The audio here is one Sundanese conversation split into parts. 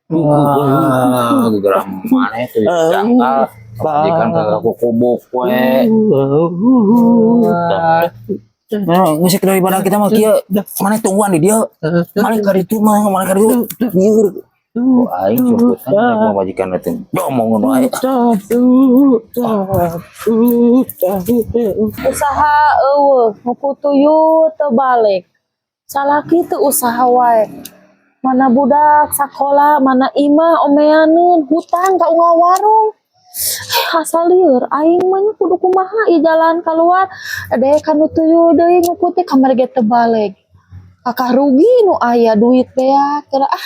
Wah, gerak mana itu dangkal. Pamajikan kagak kukubuk we. Nah, geus daripada kita mah kieu, mana tungguan di dia. Mana ka ditu mah, mana ka ditu. Lieur. Oh, aing jemputan rek pamajikan teh. Ngomong wae. Usaha euweuh, nguku tuyul teu balik. Salaki teu usaha wae. Mana budak sakola, mana imah omeaneun, hutang ka unggal warung. Eh, asa lieur aing mah nya, kudu kumaha ieu jalan keluar deh kanu tuyul deui nguku teh, kamari ge teu balik. Kakah rugi nu aya duit beak kira. Ah,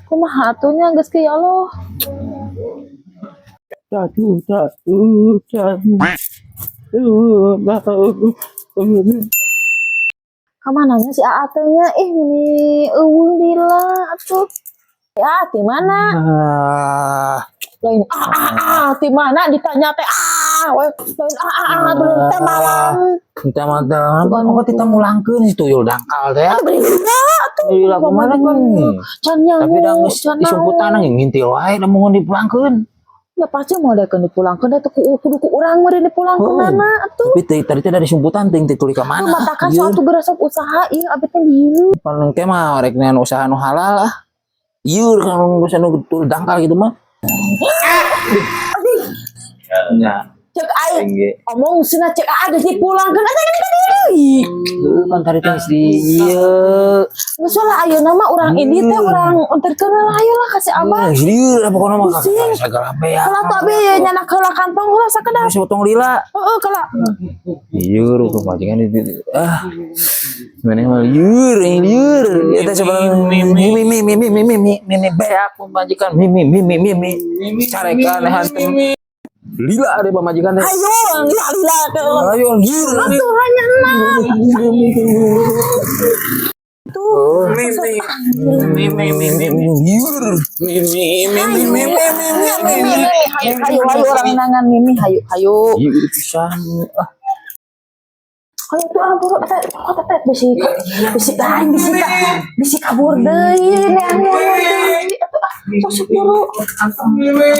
kumaha atuh nya geus kieu, ya Allah. Satu, satu, satu, dua. Kamana nya si Aa teh nya? Ih, meni euweuh lila atuh. Ya, di mana? Ah, Lain ah ah ah, di mana ditanya teh, ah we lain ah ah ah, belum teh malam. Kita mah teh, kok kita mulangkeun si tuyul dangkal teh? Beri lila atuh. Lila kumaha? Can nyangu. Tapi dah geus can disumputan naon. Ngintil wae da mun dipulangkeun. Ya pasti mau daekeun dipulangkeun da teh ku kudu ku urang meureun dipulangkeun Oh. nana atuh. Tapi teh tadi teh dari sumputan teh teh tuli ka mana? Matakan Ieu. suatu geura sok usaha ieu abi teh lieur. Paling teh mah rek nean usaha nu halal ah. Ieu kan usaha nu tuyul dangkal gitu mah. Ya, Cek aing tinggi. Omong cenah cek aa geus dipulangkeun asa gini ka deui. Heuh, kan tadi teh geus di ieu. Geus lah, ayeuna mah urang ini teh urang enterkeun lah, ayo lah kasih abah. Geus lieur lah pokona mah Pusing. Segala beak. Kalau tuh abi nyanak heula kantong heula sakedap. Geus potong lila. Heeh, kala. Lieur tuh majikan di ah. Mana mah lieur, ini lieur. Ya teh sebenarnya mi mi mi mi mi mi mi mi mi beak pamajikan mi mi mi mi mi mi. Carekan hantem. Lila ada pamajikan teh. Ayo, lila lila ke. Ayo lieur. Atuh hanya enam. Tuh. Mi mi mi mi mi lieur. Mi mi mi mi mi mi mi mi mi. Hayu hayu hayu urang nangan mimi, hayu hayu. Lieur pisan. Ah. Hayu tuh ah, buru eta kok teh bisi bisi lain bisi ka bisi kabur deui neang deui atuh ah, sok buru. Mimi.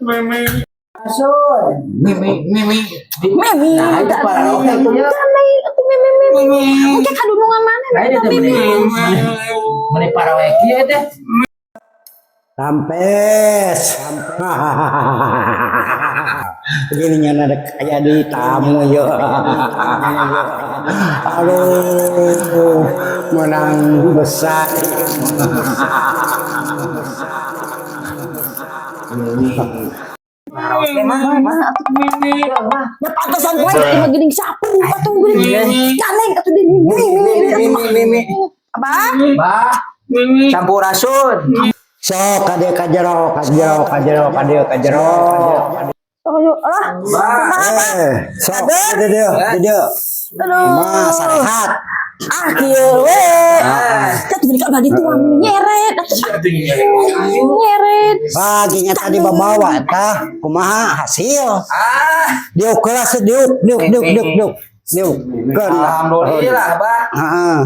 Mimi. Mi mi mi mi. Mimi. Nah, itu parah oke tuh ya. Kan lain atuh mimi mimi. Engke kadunungan mana Nah, eta itu mimi. Meni para wae kieu teh. Rampes. Begininya ada kayak di tamu ya. Aduh, menang besar. Mana atuh? Ya pantesan gue mah geuning sapu atuh geuning. Kaleng atuh di mimi mimi. Mi mi mi. Apa? Bah, sampurasun. Sok kade kajero kajero kajero kade kajero. Ayo, alah. Bah, Eh, sok kade dia dia. Aduh. Mah sarehat. Ah, kieu we. Teh tuh ka badi tuang nyeret atuh. Nyeret. Baginya tadi bawa tah kumaha hasil. Ah, Diuk kelas diuk diuk diuk diuk diuk. Diuk. Keun. Alhamdulillah, Bah. Heeh.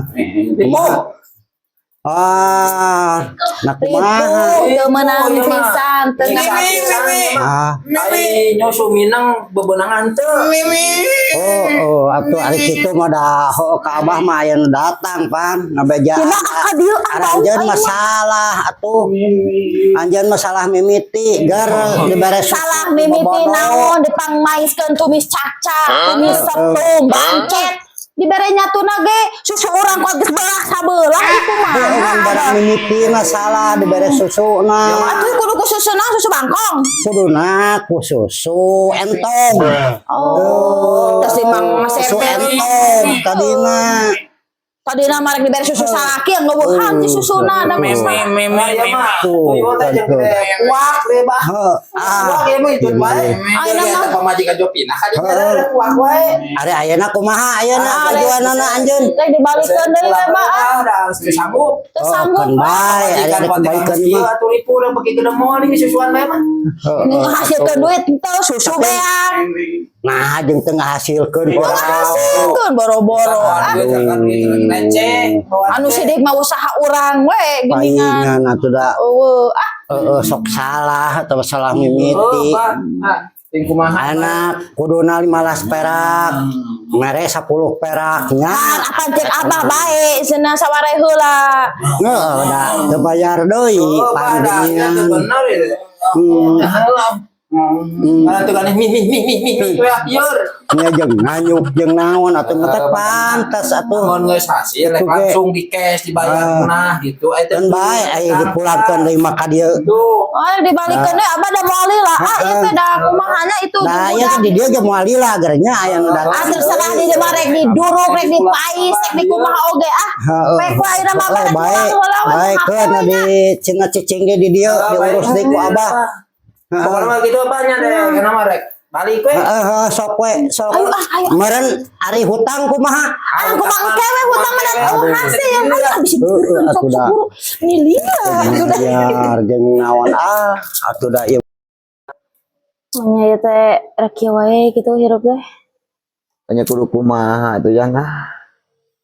Oh, Ah, nah kumaha? Ripuh teu meunang pisan teu Mimi. Ah, Ai nyusu minang bebenangan teu. oh, oh, atuh ari kitu mah da heuh ka abah mah aya nu datang pan ngabeja. Cina ka dieu ah bau Anjeun aing mah. Masalah atuh. Anjeun masalah mimiti gar dibere susu Salah mimiti bobodo. Naon dipangmaiskeun tumis cacak, tumis setum, bancet. Dibere nyatuna ge susu urang kok geus belah sabelah itu mah. Heuh, barang mimiti masalah dibere susuna. Atuh kudu ku susu naon, susu bangkong? Kuduna ku susu entong. Oh, terus di Mang Susu Sepe. Entong tadina. Tadina mah rek dibere susu salaki yang ngeuweuhan ti susuna da Mimi mah. mimi mimi. Tuh, Tuyul teh tuh. kuak deh, Bah. Heuh, ah. Kuak ya mah itu bae. Ayeuna Jadi mah. eta pamajikan Jopina ka dieu ada kuak wae. Ari ayeuna kumaha ayeuna tujuanana anjeun? Rek dibalikeun deui we mah ah. Udah harus sanggup. Teu Oh, sanggup. kan bae ari Pamajikan ada kebaikan kieu mah. atuh ripu udah pake gedemol ini susuan bae mah. Heeh. Menghasilkan duit teu susu beak. Nah, jeung teu ngahasilkeun kurang. Hasilkeun boro-boro ah. Receh. Anu sidik mah usaha urang we geuningan. Paingan atuh da Eueuh ah. heeh, sok salah atau salah mimiti. Kumaha? Anak kuduna 15 perak, mere 10 peraknya. Kan apa cek abah bae cenah saware heula. Heeh, da teu bayar deui Oh, panggeningan. Benar ya. Hmm. Mana tuh kan mi mi mi mi mi mi ya yor. Nya jeung nganyuk jeung naon atuh mah teh pantes atuh. Mun geus hasil Itu ge. Langsung di cash dibayar Ah. nah gitu. Eta Kan bae aya dipulangkeun deui mah ka dieu. Tuh. Oh, dibalikeun deui abah da moal lila. Ah, ieu teh da kumaha nya itu Nah, jeung ieu budak. di dieu ge moal lila gernya aya nu datang. Ah, terserah di mah rek diduruk, rek dipais, rek dikumaha oge ah. Heeh. Pek wae ayeuna mah abah Heeh, rek bae. pulang heula we Bae kumaha keun we nya. di cenah cicing ge di dieu diurus deui ku abah. Pokoknya mah gitu apanya deh, kena mah rek. Balik we. Heeh, heeh, sok we, sok. Ayo, ah, ayo. Meureun ari hutang kumaha? Ah, kumaha engke we hutang mah dan eueuh hasil. Ayo abis Heeh, sok atuh da. buru. Nilila. Sudah. Bayar jeung naon ah, atuh da ieu. Nya ieu teh rek kieu wae gitu hirup teh. Hanya kudu kumaha atuh yang ah.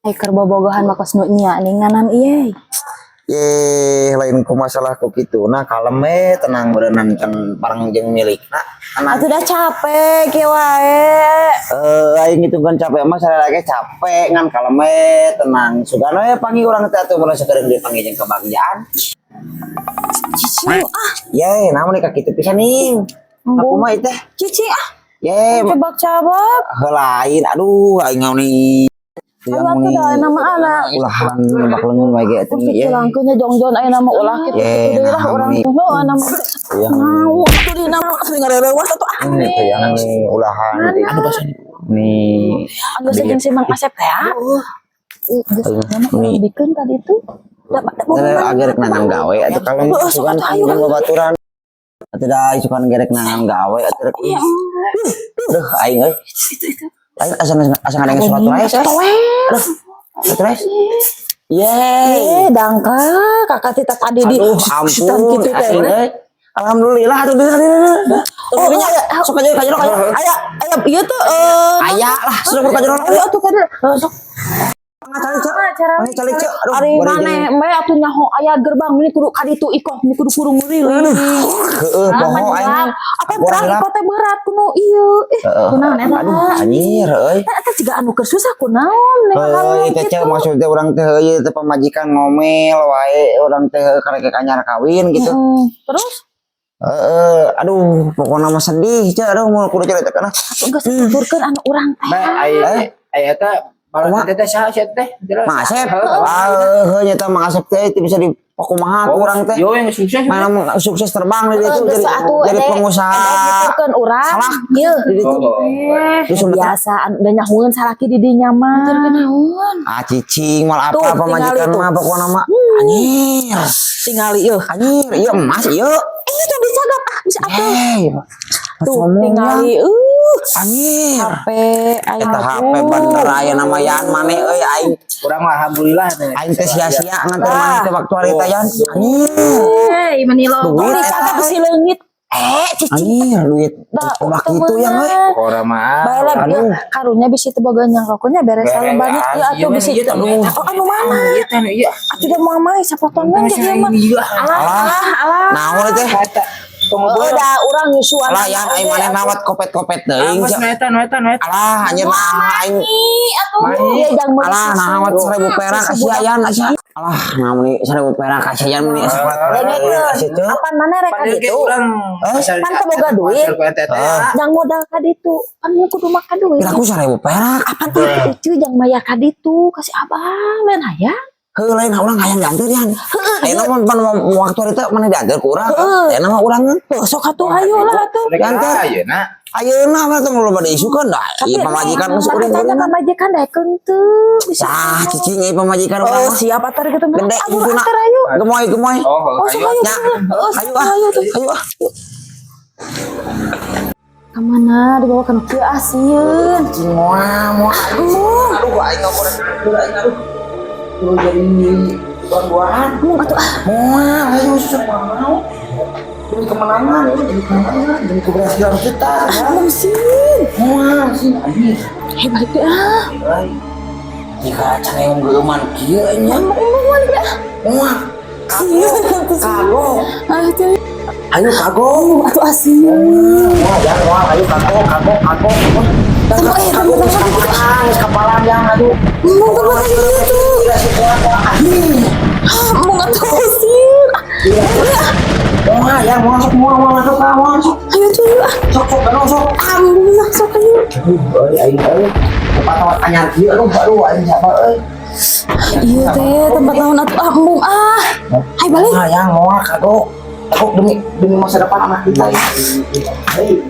Ai keur bobogohan mah kos nu nya ninganan ieu. Ye, lain ku masalah ku kitu. Nah, kalem we, tenang berenang kan parang jeung milikna. Tenang. Atuh dah capek kieu wae. Eh, aing itu kan capek mah sareng capek ngan kalem we, tenang. Sugana we panggil urang teh atuh mun sakedeung dipanggil jeung kebahagiaan. Cici ah, Ye, namun ka kitu pisan nih. Aku mah teh. Cici ah, Ye, cabak-cabak. lain aduh aing nih. Ayo atuh da nama anak. Ulahan bak leungeun wae ge atuh Terus ye. dipulangkeun nya jongjon aya nama ulah kitu Ye, kitu deui lah nah, urang nih. heuh nama. Yang Mau atuh di nama atuh ngareurewas atuh ah. ini tuh yang nih ulahan anu nih Anu jeung si Mang Asep teh ah. Geus nama Nih. urang bikeun tadi tuh. Da da agar rek nangan gawe atuh kalau Heeh, sok isukan atuh, ayo. jeung babaturan atuh da isukan gerek nangan gawe atuh rek duh aing euy aing asa asa ngadenge surat wae Toel. Aduh, surat wae yeay. Eh, dangka kakak tita tadi di Aduh, ampun gitu teh. aing euy. Alhamdulillah atuh deui deui. Oh, iya, Sok aja ka jero ka jero. Aya aya ieu tuh eh Aya lah, sok ka jero. Ayo atuh ka dieu. Sok. Calik cek. Cara Calik cek. Aduh, Ari bari maneh me atuh nyaho aya gerbang ini kudu ka ditu ikoh ini kudu kudu nguriling. Heeh, poho aing. Apa Kurang terang hilap. ikoh teh berat kuno ieu. Eh, Heeh. kunaon eta? Aduh, anjir euy. Eta eta jiga anu keur susah kunaon Heuh, teh cek maksudnya urang teh heuh teh pamajikan ngomel wae urang teh heuh karek anyar kawin gitu. Terus Heeh, aduh pokoknya mah sedih cek aduh mau kudu cerita kana. atuh geus tuturkeun anu urang teh. Bae ai ai eta Kumaha? malah teh teh saha sia teh? Mang Asep. Ah, heuh nyata Mang Asep teh teu bisa dipakumaha ku urang teh. Yo yang sukses. Mana mau sukses terbang di itu Geus jadi atuh jadi pengusaha. Nuturkeun urang. Salah. Ieu. Di ditu. Eh, Terus udah- biasa anu udah nyahueun salaki di dinya mah. Naon? Ah cicing mal Tuh, apa pamajikan tingali tuh. mah pokokna mah. Anjir. Tingali ieu. Anjir, ieu emas ieu. Eh, itu dicagap ah bisa atuh. Hey. Tuh, Sombong, tingali Anjir. HP aing Eta HP bener aya nama Yan maneh euy aing Urang mah alhamdulillah teh. aing teh sia-sia nganter maneh teh waktu harita Yan. Anjir. Hei, menilo. Duit eta. Dicagap si leungit. Eh, cicing. Anjir duit Da, loba kitu yang euy. Orang mah. Bae lah, Aduh. ieu karunya bisi teu boga nyangkonya beres salembarnya ieu atuh bisi. Oh, anu mana? Ieu teh ieu. Atuh da moal mah sapotongan ge ieu mah. Iya. Alah, alah, alah. Naon teh? Eta Oh, da urang nyusuan. Alah Yan aing maneh nawat kopet-kopet teuing. Awas nu eta nu eta nu eta. Alah anjir nah aing Atuh. Ieu jang meuli alah susu. nawat 1000 perak kasih Yan sia. Alah nah meuni 1000 perak kasih Yan meuni Dengekeun. kasih teu. Apan mana rek ka Padahal ge ditu? urang Pan teu boga duit. Jang modal ka ditu. Pan kudu makan duit. Kira aku 1000 perak. Apan tuh itu jang mayar ka ditu kasih abang lain hayang. Heuh lain urang hayang dianteur Yan. Ayeuna mah pan waktu harita maneh dianteur ku urang. Ayeuna mah urang Tuh, sok atuh ayo lah atuh. Diantar. Ayeuna. Ayeuna mah teh loba diisukeun da. Ieu pamajikan geus Tapi uring tanya uring. pamajikan daekeun teu bisa. Tah cicing ieu pamajikan urang Oh, mah. siap atar gitu mah. Gede Ayo susuna. atar ayo. Gemoy gemoy. Oh, Oh, sok ayo. Nya. Oh, Ayo sok ah. ayo tuh. Ayo ah. Kamana dibawa kana kieu ah sieun. Cicing moal moal. Aduh aing ngomong aing aduh. Kudu jadi buah-buahan. Mung atuh ah. Moal ayo susah mau. Demi kemenangan ini, demi kemenangan, demi keberhasilan kita. Ah, musin. Wah, sih anjir. Eh, balik deh ah. Euy. Jika can geuman kieu nya. Emang balik deh ah. Wah, Sieun atuh. kagok. Ah, tuh. Ayo kagok. Atuh asieun. Wah, ya, wah, ayo kagok, kagok, kagok. Tunggu, eh, tunggu, Kagok, tunggu. kapalan, geus kapalan yang aduh. Embung tunggu tadi itu. Tidak sekuat, wah, anjing. Ah, embung atuh sieun. Ah, balik ah. Wah, ya, mau masuk, mau mau masuk, mau masuk. Ayo cuy ah. Sok, sok, sok, sok. Ah, embung lah sok ayo. Aduh, euy, aing euy. Tempat-tempat anyar kieu aduh, baru aing siapa euy. Iya teh, tempat naon atuh ah embung ah. Ayo balik. Wah, yang mau kagok. Kagok demi demi masa depan anak kita. Hei.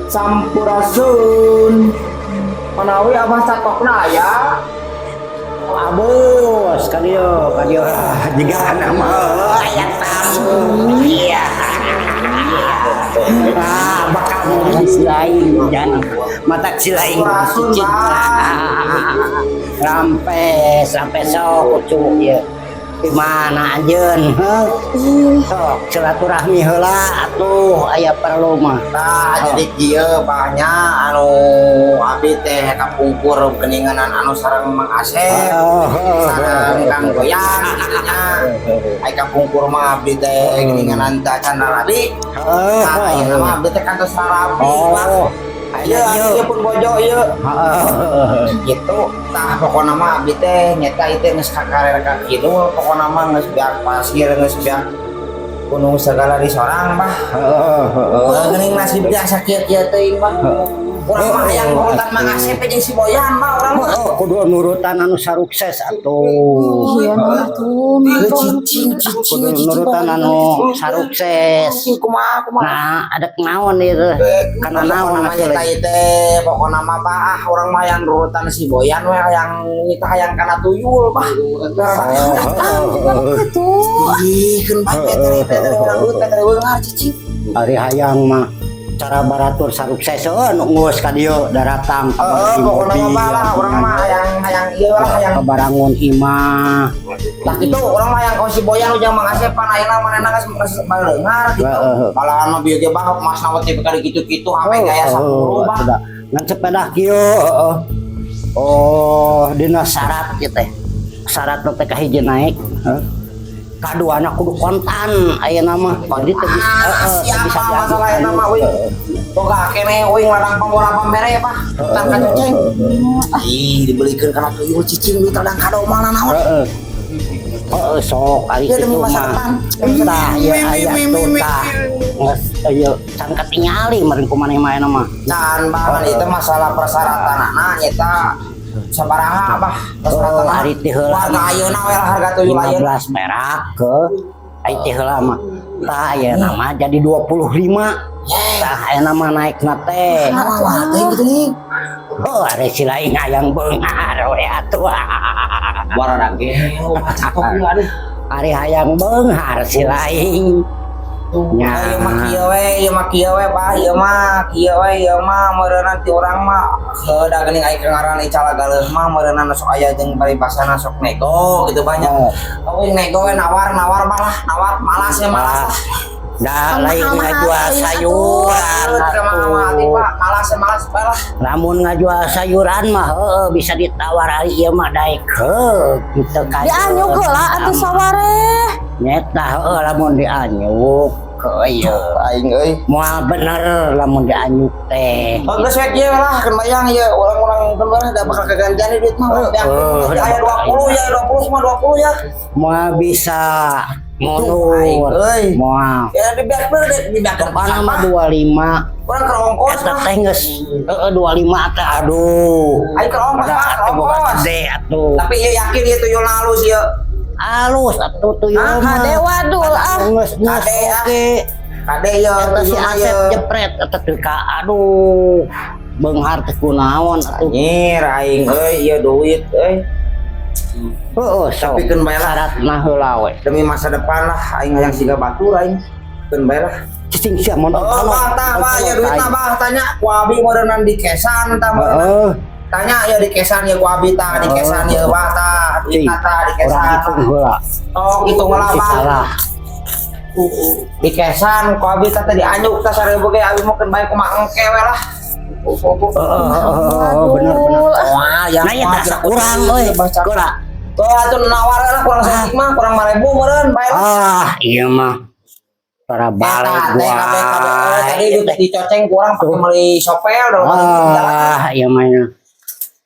Sampurasun. Manawi abah catokna aya. Abos kadieu kadieu ah jiga anak mah aya tamu. Iya. Ah, bakal mau si lain jangan mata si lain Sampurasun, Rampes, rampes sok ucuk ya. Di mana anjeun, heuh? Sok silaturahmi heula atuh aya perlu mah. Nah, jadi kieu banyak anu abdi teh kapungkur geninganan anu sareng Mang Asep. Sareng Kang Goyang gitu nya. Ai kapungkur mah abdi teh geninganan teh acan rabi. Nah, ayeuna mah abdi teh kantos rarabi. Oh. Ieu ieu pun bojo ieu. Gitu tah pokona mah abdi teh nyeta ieu geus kakarer ka kidul, pokona mah geus beak pasir, geus beak gunung segala di sorang bah. Heeh, geuning nasib biasa kieu-kieu teuing bah. Urang mah hayang nurutan Mang Asep jeung si Boyan mah urang mah. Oh, kudu nurutan anu sarukses atuh. Iya nah tuh. Cicing cicing. Kudu nurutan anu sarukses. Cicing kumaha kumaha. Nah, ada naon ieu kana naon namanya atuh. teh teh pokona mah bah, urang mah yang nurutan si Boyan we, hayang kita hayang kana tuyul bah. Oh, Itu. Ih, keun bae teh teh urang duit teh beunghar cicing. Ari hayang mah cara baratur sarukses heuh nu geus ka dieu daratang. Heeh, pokona mah bah lah urang mah hayang hayang ieu lah hayang kabarangun imah. Lah gitu urang mah hayang kau si Boyan ujang Mang Asep pan ayeuna manehna geus geus baleunghar gitu. Heeh. Malahan mah bieu ge bah mas nawat tipe kali gitu-gitu HP gaya 10 bah. Sudah. Ngan sepeda kieu heeh. Oh, dina syarat ieu teh. Syarat teh kahiji naik, heuh. Kaduana kudu kontan ayeuna mah. Jadi teu bisa Ah, heeh, teu siapa bisa masalah eta mah diadukan. uing. Boga keneh uing ladang pambola pambere bah. Tang ka ceceng. Ih, dibelikeun kana tuyul cicing duit ladang kado mah naon. Heeh. Heeh, sok ari Ya, demi kitu masa mah. depan. Tah, ieu aya tuh tah. Geus ieu can katingali meureun ku maneh mah ayeuna mah. Can banget itu masalah persyaratan nah nyeta sabaraha bah persyaratan. Oh, ari teh heula. Harga ayeuna we lah harga tuyul ayeuna. 15 perak ke ari teh heula mah. Tah ayeuna mah jadi 25. Tah ayeuna mah naikna teh. Wah, teh gitu nih. Oh, ari si lain hayang beunghar we atuh. Warna ge, catok ieu aduh. Ari hayang beunghar si lain. Nya. Ieu mah kieu we, ieu mah kieu we bah, ieu mah kieu we, ieu mah meureunna ti urang mah heuh da geuning aya ngaran Ical Galeuh mah meureunna sok aya jeung paribasana sok nego gitu banyak. Oh. Oh, nego we nawar nawar bah lah, nawar malas ya malas lah. Da lain ngajual sayuran Atuh. atuh. Malas ya malas bae lah. Lamun ngajual sayuran mah heueuh bisa ditawar ari ieu mah daek heuh kitu ka. Dianyuk heula atuh sawareh. Nyeta heueuh lamun dianyuk heueuh ieu. Aing euy. Moal bener lamun dianyuk teh. Oh, geus we kieu lah, keun bayang ieu urang-urang keun barang da bakal kegantian duit mah. Heeh, Aya 20 ya, 20 semua 20 ya. Moal bisa Tuh, aing mundur. euy. Moal. Ya dibiarkeun dibiarkeun Mana mah 25 Urang keur ongkos eta mah. teh geus heeh 25 teh aduh. Aing keur ongkos mah, Ada boga ongkos. gede atuh. Tapi ieu yakin ieu tuyul halus ieu. Alus atuh tuyul Ah, mah. Kade wadul ah. Geus geus Kade, ah. oke. Kade ieu Eta si tuyulna Asep ieu. jepret eta teh ka aduh. Beunghar teh kunaon atuh. Anjir aing euy ieu duit euy. Heeh, sok. Tapi keun bae lah. Syaratna heula we. Demi masa depan lah aing hayang siga batur aing. Keun bae lah. Cicing sia mun Oh, bah, tah, bah, ya duitna bah, tanya ku abi meureunnan di kesan tah meureunnan. Heeh. Tanya ya di kesan ya ku abi tah, di kesan ya bah tah, duitna tah di Urang kesan. hitung heula. Oh, hitung heula Si bah. salah. Dikesan ku abi teh tadi anyuk teh 1000 ge abi mah keun bae kumaha engke we lah. Heeh, bener bener. Wah, ya. Nah, ya tak kurang euy. Kurang. Tuh atuh nawar lah kurang saeutik mah, kurang 5000 meureun bae lah. Ah, iya mah. Para balik Eta teh gua. kabeh kabeh tadi dicoceng kurang pakai meuli sopel dong. Ah, iya mah. Ya.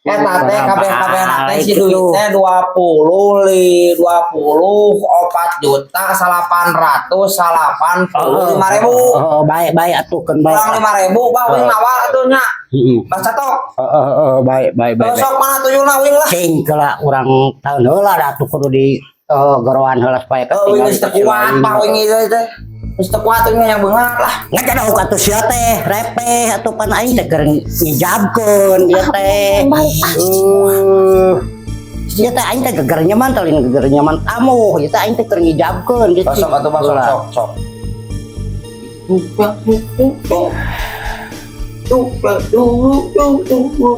Eta teh kabeh kabeh teh si Balik duit gitu. Teh 20 li 24 juta 885 ribu. Oh, baik baik atuh keun baik. Kurang 5000 bah wing nawar atuh nya. Heeh. Bah catok. Heeh, heeh, baik baik baik. Sok mana tuyulna wing lah. Cing kela urang tahun heula da atuh kudu di goroan heula supaya Oh, wing geus teu kuat bah wing ieu teh. Geus teu kuat wing yang beunghar lah. Ngajadau atuh sia teh repeh atuh pan aing teh keur ngijabkeun ieu teh. Balik ah. Ieu teh aing teh geger nyaman teh lain geger nyaman tamu, ieu teh aing teh keur ngijabkeun gitu. Sok atuh bah sok sok sok.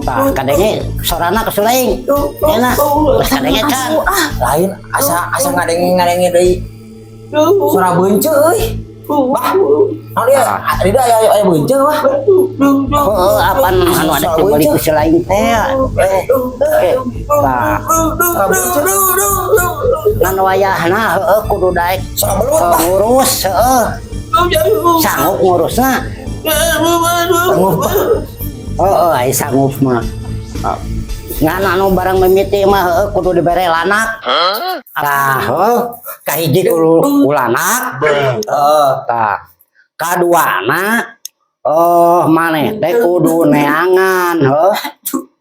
Tah kadenge sorana kesuling. Enak. Geus kadenge can. Ah, Lain asa asa ngadenge-ngadenge deui. Suara beunce euy. Bah. Naon dia? Di aya aya beunce bah. Heeh, apan anu ada dibeli ku si lain teh. Eh, tah. Suara beunce. Ngan wayahna heueuh kudu daek Suara belut bah. Ngurus heueuh. Sanggup ngurusna. Sanggup bah. Heeh, ai sanggup mah. Ngan anu barang mimiti mah heueuh kudu dibere lanak. Tah, heueuh, kahiji kudu ulanak. Heeh. Tah. Kaduana oh maneh teh kudu neangan heuh.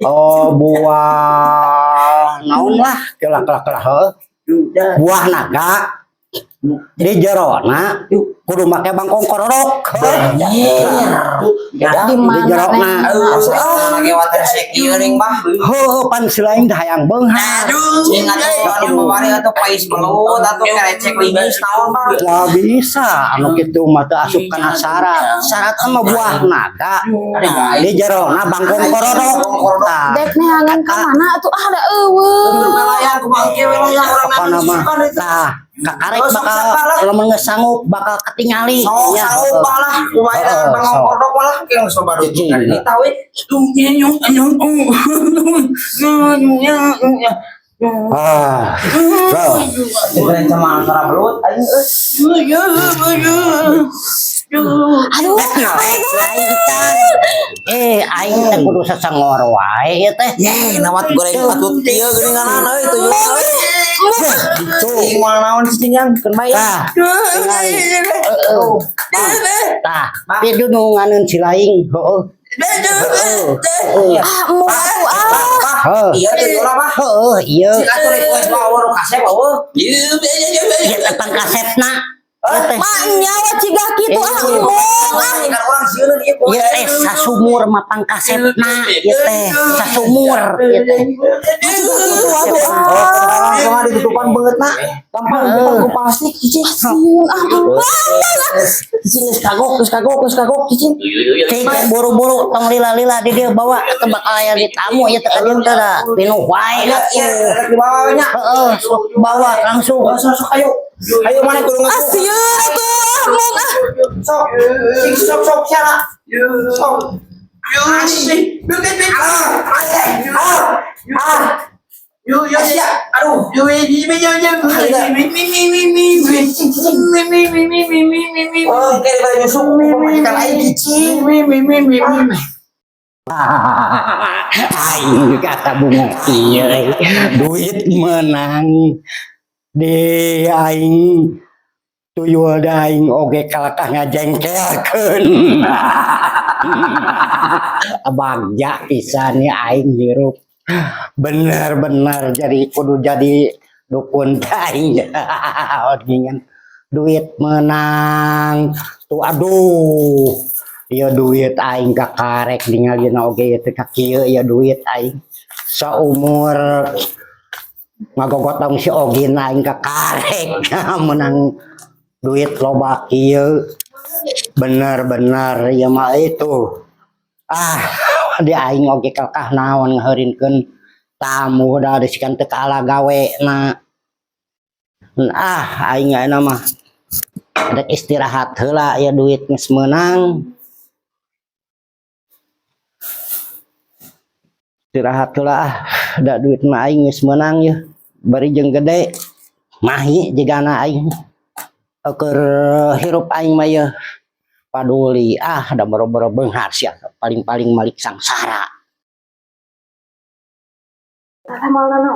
Oh buah naon lah kelah kelah kelah heuh. Buah naga di jerona kudu make bangkong korodok. Heuh. Ya. Di Di mana jerona. Aduh, asa lagi water sek ieu ning bah. Heuh pan selain teh hayang beunghar. Cing atuh anu babari atuh pais belut atuh kerecek limis naon bah. Wah bisa anu kitu mah teu asup kana syarat. Syarat mah buah naga. Di jerona bangkong korodok. Tah. Dek neangan ka mana atuh ah da euweuh. Nelayan kumaha engke we lah urang Pokona mah sukan itu. tah kakarek Oh, sok bakal siapa lah. lamun geus sanggup bakal ketingali. Sok Nya, sanggup heuh. bah lah kumaha Heeh, dengan bangkong sok. kodok lah engke geus loba duit Cicing. kita we. Ah. So. Diberen sama suara belut aing euy. Aduh, Aing teh eh aing teh kudu sasangor wae ieu teh. Ye, nawat goreng patut ieu geuninganan euy tuyul euy. Tuh. Cing moal naon cicing yang keun bae. Tah, tingali. Heeh. Tah, pidu nu nganeun si laing, heueuh. Heeh. Heeh. Ah embung atuh ah. Heuh. Iya tuyul bah. Heueuh, ieu. Cing atuh request mah eueuh nu kasep eueuh. Ieu teh pangkasepna. Ieu teh Mah nyawa cigah kitu ah embung ah. Kan urang sieun ieu ieu teh sasumur mah pangkasepna, ieu teh sasumur ieu teh. Cigah kitu atuh ah. Oh, kumaha ditutupan beungeutna. Gampang gampang ku plastik cicing. Sieun ah embung. Cicing geus kagok, geus kagok, geus kagok cicing. Cing buru-buru tong lila-lila di dieu bawa atau bakal aya di tamu ieu teh ka dieu teh da pinuh wae Iya, atuh. rek dibawa we nya. Heeh, sok bawa langsung. Oh, sok sok ayo. Ayo mana kudu Ah ngetuk. sieun atuh ah embung ah. Sok. Cing sok sok sia. Sok. Asik. Ah, asik. Ah. Ah. Asia, aduh. Oh, kayak daripada nyusuk, pemajikan aing cicing. Aing kata bunga ieu duit menang di aing tuyul da aing oge kalakah ngajengkelkeun. Bagja pisan ya aing hirup bener-bener jadi kudu jadi dukun aing ginian duit menang tuh aduh ieu duit aing kakarek ningalina oge ieu teh ka kieu ieu duit aing saumur ngagogotong si Ogin aing kakarek menang duit loba kieu bener-bener ya mah itu ah di aing oge kalkah naon ngaheurinkeun tamu da disikan teu kaala gawe na ah aing ayeuna mah. Rek istirahat heula ya duit geus meunang. Istirahat heula ah, da duit mah aing geus meunang yeuh. Bari jeung gede mahi jigana aing. Keur hirup aing mah yeuh. Paduli ah da boro-boro beunghar sia, paling-paling malik sangsara.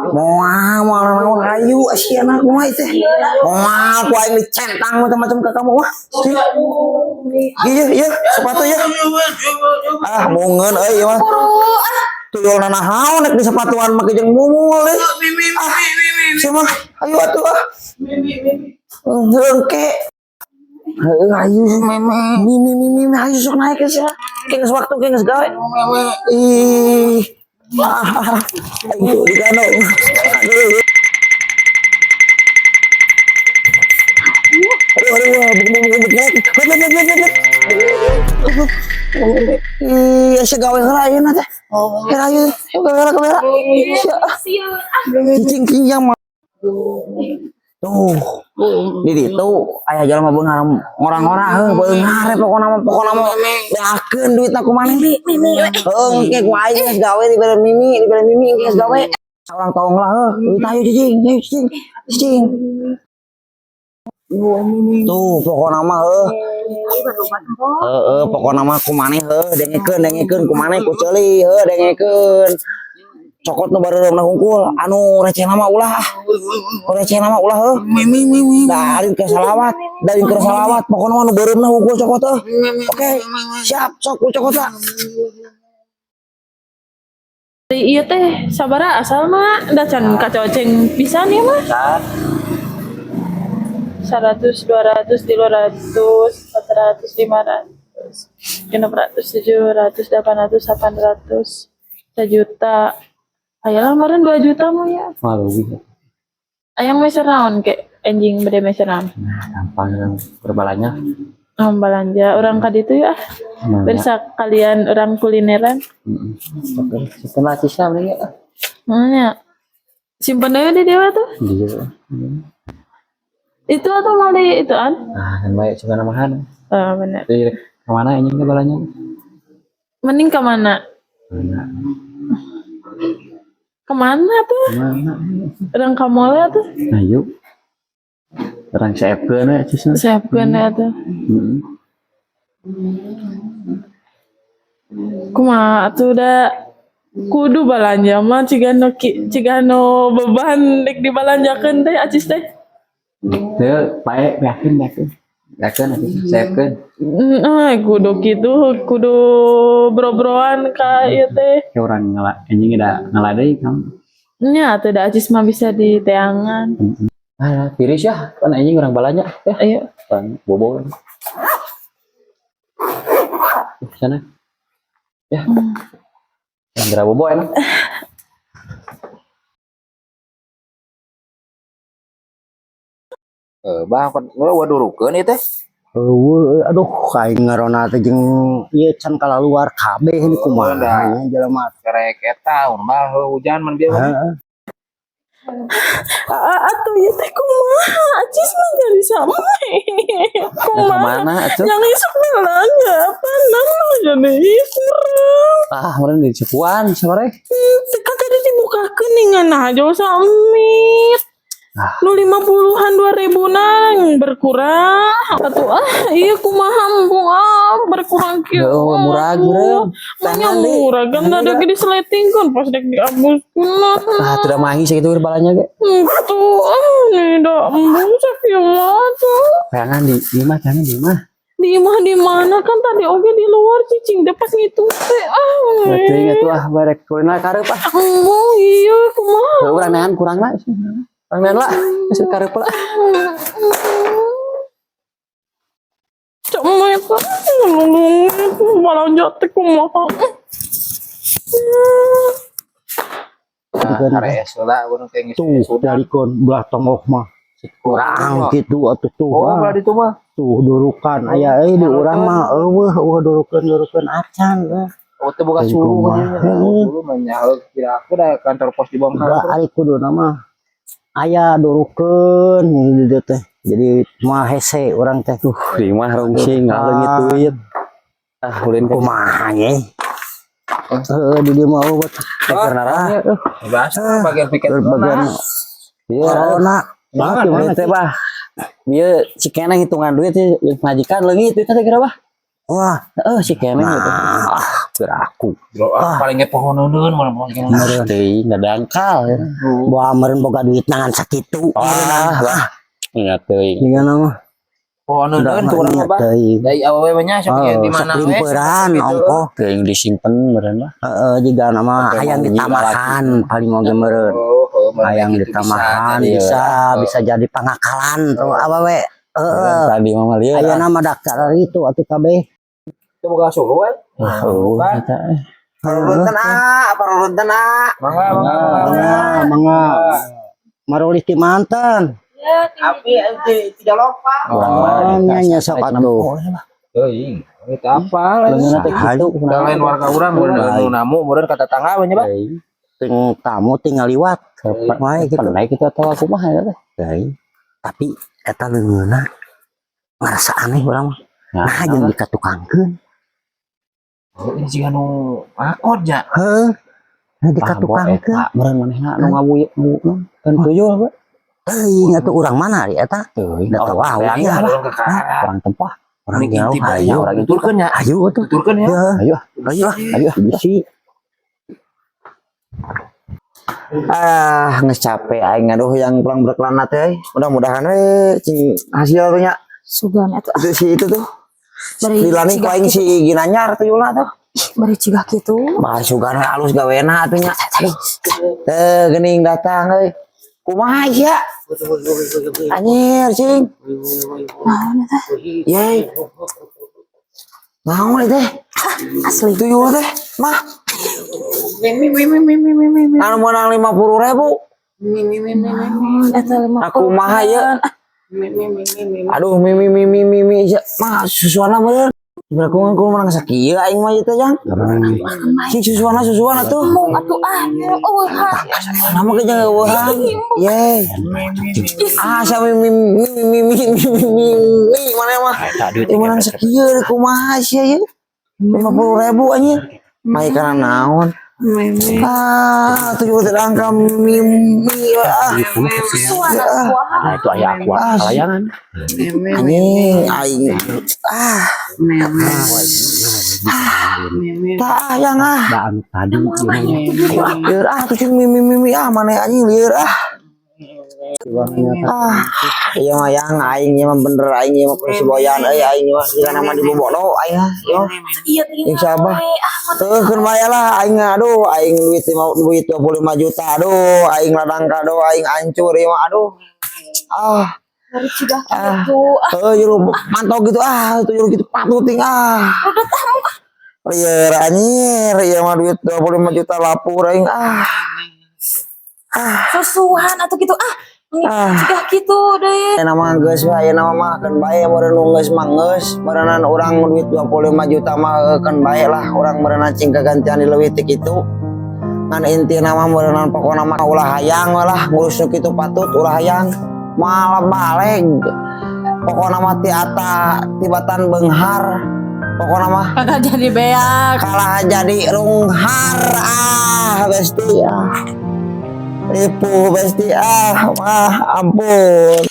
Moal moal naon hayu asia kumaha teh. Moal ku aing dicentang macam-macam ke kamu wah. Iya iya sepatu ya. Ah mungeun euy ieu mah. Tuyul nanahaon nek di sepatuan make jeung mumul euy. Ah sia mah hayu atuh ah. Hengke. Heuh hayu mimi mimi mimi hayu sok naik ke sia. Geus waktu geus gawe. Ih. Ah, aing di kano. Aduh. Aduh, aduh, bukan, bukan, bukan, bukan, bukan. Ih, sia gawe heula ayeuna teh. Heula ayeuna, gawe heula, gawe heula. Sia. Cicing kinjang mah. Tuh, di ditu aya jalma beunghar ngora-ngora heuh beunghar pokona mah beakeun duitna ku maneh. Heuh, engke ku aing geus gawe dibere mimi, dibere mimi geus gawe. Saurang tong lah heuh, duit ayo cicing, ayo cicing, cicing. Tuh, pokona mah heuh. Heeh, pokona mah ku maneh heuh, dengekeun dengekeun ku maneh ku ceuli heuh dengekeun. Cokot nu bareureumna hungkul, anu recehna mah ulah ah. Nu recehna mah ulah heuh. Da alin ke salawat, da alin ke salawat, pokona mah nu beureumna hungkul cokot heuh. Oke, siap sok ku cokot lah. Iya teh sabaraha asalna da can kacoceng pisan ieu mah. 100, 200, 300, 400, 500, 600, 700, 800, 800, 1 juta. Ayolah kemarin 2 juta mah ya. Malu gitu. Ayang meser naon ke anjing bade meser naon? Nah, gampang berbalanya. Oh, belanja orang ka ditu ya. Bersa kalian orang kulineran. Heeh. Setelah sisa mending ya. Ya. Simpen aja di dewa tuh. Iya. Itu atau mau di itu an? Nah, kan baik juga namahan. Oh, bener. Jadi kemana ini ke balanya? Mending kemana? Mana? Kemana tuh? Kemana? Orang kamola tuh? Nah, yuk. Orang siapkeun we cisna. Siapkeun ya tuh. Heeh. Kumaha atuh da kudu balanja mah cigano beban dek dibalanjakeun teh acis teh. Teu pae beakeun beakeun. Beakeun atuh siapkeun. Ah, kudu kitu kudu bro-broan ka ieu teh. Kayak orang ngala anjing da ngala deui kamu. Nya atuh da acis mah bisa di teangan. Ah, tiris ya, kan anjing orang balanya ya. Ayo. Orang bobo. Sana. Ya. Yang bobo enak. Bah, kan wadurukeun ieu teh. Eueuh, aduh aing ngarona teh jeung ieu can kalaluar kabeh ini kumaha nya jelema. Kerek eta mah hujan man bieu. Heeh. Atuh ieu teh kumaha acis mah jadi sama. Kumaha? Kemana atuh? Yang isuk belanja apa nama jadi kurang. Ah, kemarin di Cipuan sore. Kan tadi dibukakeun nih ngan aja samit. Ah. Nu 50-an 2000 nang berkurang. Atuh ah iya kumaha embung ah berkurang kieu. Heuh, murah murah. Manya murah kan ada ge diseletingkeun pas dek diabuskeun lah. Ah, tidak mahi sakitu balanya ge. Tuh ah nih da embung sakieu mah tuh. Jangan di imah, jangan di imah. Di imah di mana kan tadi oge di luar cicing deh pas ngitung teh ah. Berarti atuh ah barek kuliner kareup ah. Embung iya kumaha. Heuh, urang neangan kurang lah. Urang neangan lah, geus kareup lah. Cak mereka balanja teh kumaha. Ares lah urang teh geus Tuh dalikeun belah tonggoh mah. Kurang kitu atuh tuh. Oh, belah ditu mah. Tuh durukan aya euy di urang mah eueuh eueuh durukeun-durukeun acan lah. Oh, teu boga Dari suruh kumaha. Suruh mah nyaho kira aku da kantor pos dibongkar. Enggak ari kuduna mah aya durukeun di dieu teh. Jadi mah hese urang teh. Di mah rungsing ngaleungit duit. Ah, ulin ka Kumaha nya? Heeh, di dieu mah euweuh. karena rame. Bahasa bagian piket. Bagian Iya. corona. Bah, gimana teh, Bah? Bieu si keneh hitungan duit sih, majikan leungit duitnya teh kira, Bah. Wah, Heeh, si keneh gitu. nah, Beraku. Ah, paling ge pohoneun mun poho. Teuing dangkal ya. Boa meureun boga duit nangan sakitu. Ah, bah. Ingat teuing. Jigana mah. Pohoneun tuh urang mah, Bah. Teuing. Dari awewe mah nya sok Oh, di mana we. saklimperan ongkoh. Teuing disimpen meureun mah. Heeh, jigana mah hayang ditambahan paling oge meureun. Oh, Hayang ditambahan bisa bisa jadi pangakalan tuh awewe. Heeh. Tadi mah mah lieur. Ayeuna mah daftar itu atuh kabeh. Itu boga suluh we. Oh, eta. Parurunten ah, parurunten ah. Mangga, mangga. Mangga, mangga. Marulih ti mantan. Abi ti ti Jalopa. Oh, nya nya sok atuh. Teuing. Itu apa? Leungeunna teh kitu. Da lain warga urang meureun nu namu meureun ka tetangga we nya, Bah. Teuing. Ting tamu tinggal liwat. Wae gitu. Naik itu atau kumaha ya teh? Teuing. Tapi eta leungeunna ngarasa aneh urang mah. Nah, jeung dikatukangkeun. Oh, ini jiga nu akot nya. Heuh. Nah, dikatukangkeun. Eta meureun manehna nu ngawuy kan tuyul we. Teuing atuh urang mana ari eta? Teuing. Da teu wah nya. Urang ke arah. Orang tempah. Urang Ini jauh. intip Ayo. Orang tuturkeun nya. Ayo atuh. Tuturkeun ya. Ya, Ayo, ayo ah. ayo. Bisi. Ah, geus capek aing aduh yang pulang berkelana teh. Mudah-mudahan we cing hasil tuh nya. Sugan atuh ah, Itu si itu tuh. bari Dilani ku cigah aing kitu. si Ginanyar tuyulna tuh. Ih, bari cigah kitu. Bah sugan we alus gawena atuh nya. Aduh. Teh geuning datang euy. Kumaha sia? Anjir, cing. Naon eta? Yey. Naon teh? Asli. Tuyul teh, mah. Anu menang 50 ribu. Naon eta 50. Aku mah ya. Aduh, mimi mimi mimi sia. Mah susuana bener. Berarti aku menang sakieu aing mah ieu teh jang. Cing susuana susuana tuh. Embung atuh ah. Oh, ha. Nama ke jangan eueuhan. Ye. Ah, sa mimi mimi mimi mimi mimi mana mah. Ieu menang sakieu kumaha sia ieu? 50 ribu anjir. Mai kana naon? Ah, tujuh teh angka mimi ah. Susuana kuah. Nah, itu aya aku layangan. Anjing aing. Ah. Ah, tah yang ah. Da anu tadi ieu. Lieur ah tuh mimi mimi ah mana anjing lieur ah. Ah, iya mah yang aing ieu mah bener aing ieu mah si boyan euy aing mah jika nama dibobodo aing ah. Ieu mah. Iya tinggal. Insya Allah. Ah, Tuh keun bae lah aing aduh aing duit lima duit 25 juta aduh aing ladang kado aing hancur ieu mah aduh. Ah, bari cigah kitu. Ah, heuh juru mantau gitu ah tuyul gitu patut ting ah. Lieur anjir ieu mah duit 25 juta lapur aing ah. Susuhan atuh kitu ah. Ah. Cigah kitu deh. Ayeuna mah geus we ayeuna mah keun bae meureun nu geus mah geus meureunnan urang duit 25 juta mah keun bae lah urang meureunnan cing kagantian di leuwih ti kitu. Ngan intina mah meureunnan pokona mah ulah hayang we lah ngurus nu kitu patut ulah hayang malah baleg. Pokona mah ti ata tibatan beunghar pokona mah Kagak jadi beak. Kalah jadi runghar ah besti ah. Ripuh besti ah, mah ampun.